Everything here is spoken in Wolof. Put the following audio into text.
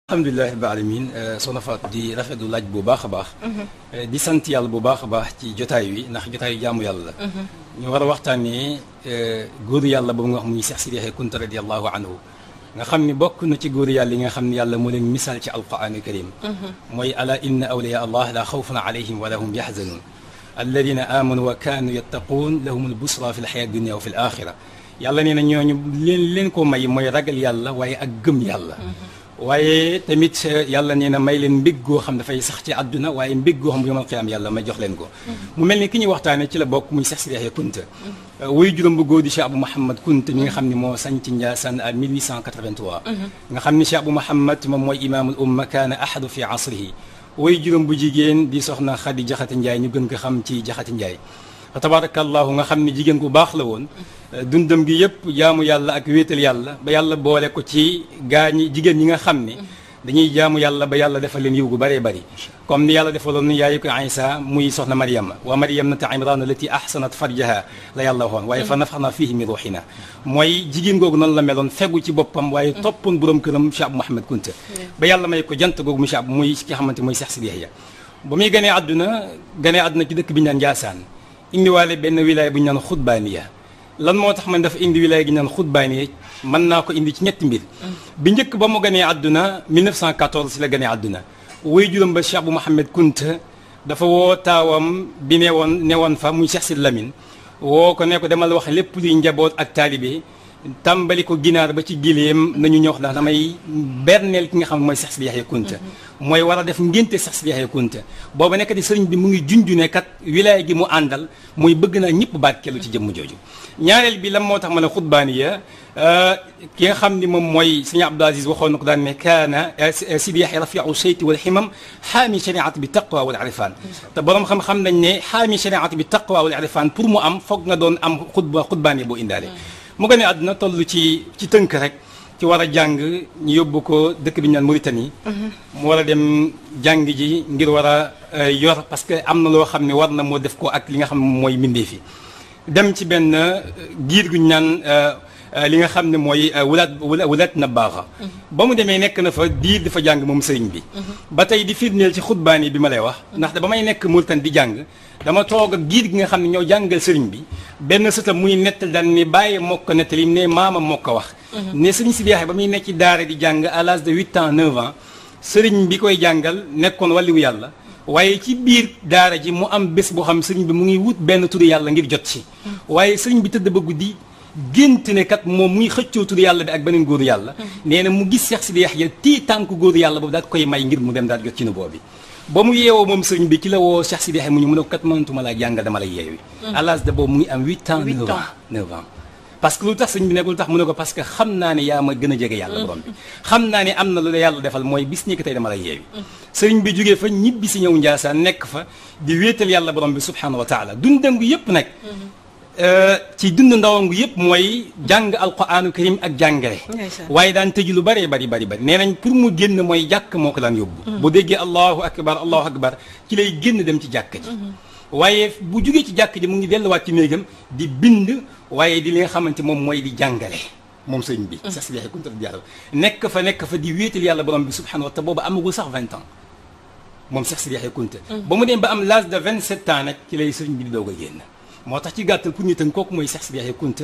alhamdulilah rabbil alamin soxna Fatou di rafetlu laaj bu baax a baax. di sant yàlla bu baax a baax ci jotaay wi ndax jotaayu jaamu yàlla la. ñu war a waxtaanee góoru yàlla boobu nga xam muy Cheikh Sidi Yaxya Kunta radiyallahu anhu nga xam ni bokk na ci góoru yàlla yi nga xam ne yàlla moo leen misaal ci alquraanul karim. mooy ala inna awliya allah la xawfun alayhim wala hum yaxzanun alladina amanu wa kaanu yattaquun lahumul busra fi lxayaati dunia wa fi l axira yàlla nee na ñooñu leen ko may mooy ragal yàlla waaye ak gëm yàlla. waaye tamit yàlla nee na may leen mbég goo xam dafay sax ci àdduna waaye mbég goo xam bu yomal xiyaam yàlla may jox leen ko. mu mel ni ki ñuy waxtaane ci la bokk muy Cheikh Sidi Yaxya Kunta. wuy juróom bu góor di Cheikh Abou Mouhamad Kunta mi nga xam ne moo sañ ci Ndiassane à 1883. nga xam ni Cheikh Abou Mouhamad moom mooy imaamul umma kaana ahadu fi asrihi. wuy juróom bu jigéen di soxna Xadi Jaxate Njaay ñu gën ko xam ci Jaxate Njaay. tabarakallahu nga xam ni jigéen gu baax la woon. dundam gi yëpp jaamu yàlla ak wéetal yàlla ba yàlla boole ko ci gaañi jigéen ñi nga xam ni dañuy jaamu yàlla ba yàlla defal leen yiw gu bëree bëri comme ni yàlla defaloon yaayu ko Isa muy soxna Maryam wa Maryam nata Imran allati ahsanat farjaha la yàlla waxoon waaye fa nafaxna fihi min ruuxina mooy jigéen googu noonu la meloon fegu ci boppam waaye toppoon borom këram Cheikh Abou Mouhamad Kunta ba yàlla may ko jant googu muy ki xamante mooy Cheikh Sidi Yaxya ba muy ganee àdduna ci dëkk bi ñu naan Ndiassane indiwaale benn wilaaya bu ñu naan xutbaaniya lan moo tax man dafa indi wilaaya gi ñu naan xutbaaniya mën naa ko indi ci ñetti mbir bi njëkk ba mu ganee àdduna 1914 si la ganee àdduna woy juróom ba Cheikh Abou Mouhamad Kunta dafa woo taawam bi newoon fa muy Cheikh Sidi Lamine woo ko ne ko demal wax lépp luy njaboot ak taalibe tàmbali ko ginaar ba ci gileem nañu ñëw ndax damay berneel ki nga xam ne mooy Cheikh Sidi Yaxya Kunta mooy war a def ngénte Cheikh Sidi Yaxya Kunta booba nekk di sëriñ bi mu ngi junju ne kat wilaaya gi mu àndal muy bëgg naa ñëpp barkeelu ci jëmm jooju ñaareel bi lan moo tax ma ne xutbaaniya ki nga xam ni moom mooy sëñ Abdou Aziz waxoon na ko daan ne kaana Sidi Yaxya rafiu seyti wal ximam xaami shariat bi taqwa wal irfan te borom xam-xam nañ ne xaami shariat bi taqwa wal irfan pour mu am foog nga doon am xutbaaniya boo indaale mu gën a àdduna toll ci tënk rek ci war a jàng ñu yóbbu ko dëkk bi ñu naan Mauritanie. mu war a dem jàng ji ngir war a yor parce que am na loo xam ne war na moo def ko ak li nga xam ne mooy mbindeef yi dem ci benn giir gu ñu naan li nga xam ne mooy wulaat na baaxa ba mu demee nekk na fa diir dafa jàng moom sëriñ bi. ba tey di firndeel ci xutbaani bi ma lay wax ndaxte ba may nekk Mauritanie di jàng. dama toog ak giir gi nga xam ne ñoo jàngal sëriñ bi benn sëtam muy nettal daan ni bàyyi moo ko nettali ne maama moo ko wax ne sëriñ Sidi Yaxya ba muy nekk ci daara di jàng à l'âge de 8 ans 9 ans sëriñ bi koy jàngal nekkoon wàlliwu yàlla waaye ci biir daara ji mu am bés boo xam sëriñ bi mu ngi wut benn turu yàlla ngir jot ci waaye sëriñ bi tëdd ba guddi gént ne kat moom muy xëccoo turu yàlla bi ak beneen góoru yàlla nee na mu gis Cheikh Sidi Yaxya tii tànk góoru yàlla boobu daal koy may ngir mu dem daal jot ci nu boobi ba mu yeewoo moom sëriñ bi ci la woo Cheikh Sidi Yaxya mu ñu mu ne ko kat mënatuma laa jàngal dama lay yeewi à l'âge de boobu mu ngi am 8 ans 9 ans parce que lu tax sëriñ bi ne ko lu tax mu ne ko parce que xam naa ne yaa ma gën a jege yàlla borom bi xam naa ne am na lu la yàlla defal mooy bis ñi ko tey dama lay yeewi sëriñ bi jógee fa ñibbi si ñëw Ndiassane nekk fa di wéetal yàlla borom bi subhanahu wa taala dundam gi yëpp nag ci dund ndawam gi yëpp mooy jàng alquraanu karim ak jàngale waaye daan tëji lu bëree bari nee nañ pour mu génn mooy jàkk moo ko daan yóbbu bu déggee allahu akbar ci lay génn dem ci jàkk ji waaye bu jugee ci jàkk ji mu ngi delluwaat ci néegam di bind waaye di li nga xamante moom mooy di jàngale moom sëriñ bi Cheikh Sidi Yaxya Kunta yàlla nekk fa di wéetal yàlla borom bi subhanahu wa taala boobu amagul sax 20 ans moom Cheikh Sidi Yaxya Kunta ba mu dem ba am l'âge de 27 ans nag ci lay sëriñ bi di doog a génn moo tax ci gàttal pour ñu tënk kooku mooy Cheikh Sidi Yaxya Kunta